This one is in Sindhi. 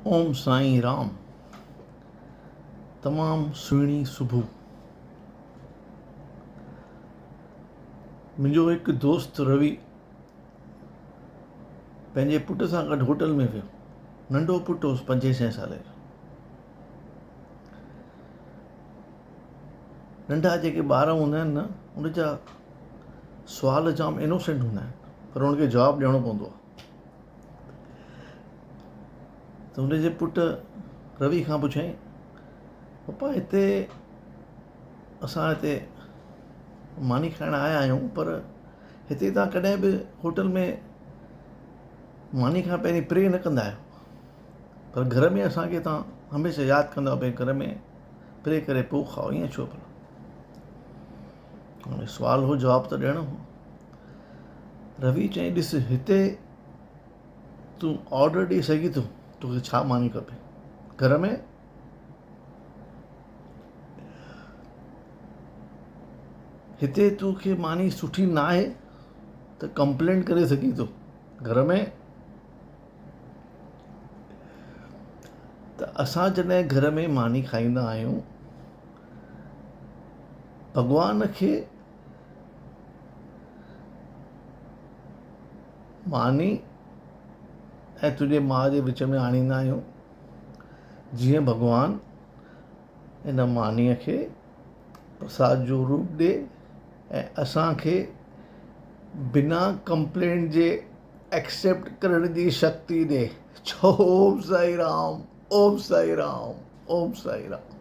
اوم سائين رام تمام سهڻي صبح منهنجو هڪ دوست روي پنهنجي پٽ سان گڏ هوٽل ۾ ويو ننڍو پٽ هوس پنجين ڇهين سالي جو ننڍا جيڪي ٻار هوندا آهن نه ان جا سوال جام انوسينٽ هوندا آهن پر ان کي جواب ڏيڻو پوندو آهي ته هن جي پٽ روي کان پڇيائين پپا هتي اسان هتي ماني کائڻ آيا آهيون پر هتي توهان ڪڏهن به هوٽل ۾ ماني کان پهرين پري نه ڪندا آهيو پر گهر ۾ اسانکي توهان هميشه ياد ڪندا آهيو ڀئي گهر ۾ پري ڪري پوء کائو ائين ڇو ڀلا هاڻي سوال هو جواب ته ڏيڻو هو. روي چيائين ڏس هتي تون آرڊر ڏئي سگهين ٿو توکي ڇا ماني کپي گهر ۾ هتي توکي ماني سٺي نه آهي ته ڪمپلينٽ ڪري سگهين ٿو گهر ۾ ته اسان جڏهن گهر ۾ ماني کائيندا آهيون ڀڳوان کي ماني ۽ تنهنجي ماء جي وچ ۾ آڻيندا آهيون جيئن ڀڳوان ان مانيء کي پرساد جو روپ ڏي ۽ اسان کي بنا ڪمپلينٽ جي ايڪسيپٽ ڪرڻ جي شڪتي ڏي. چئو اوم سائي رام اوم سائي رام اوم سائي رام.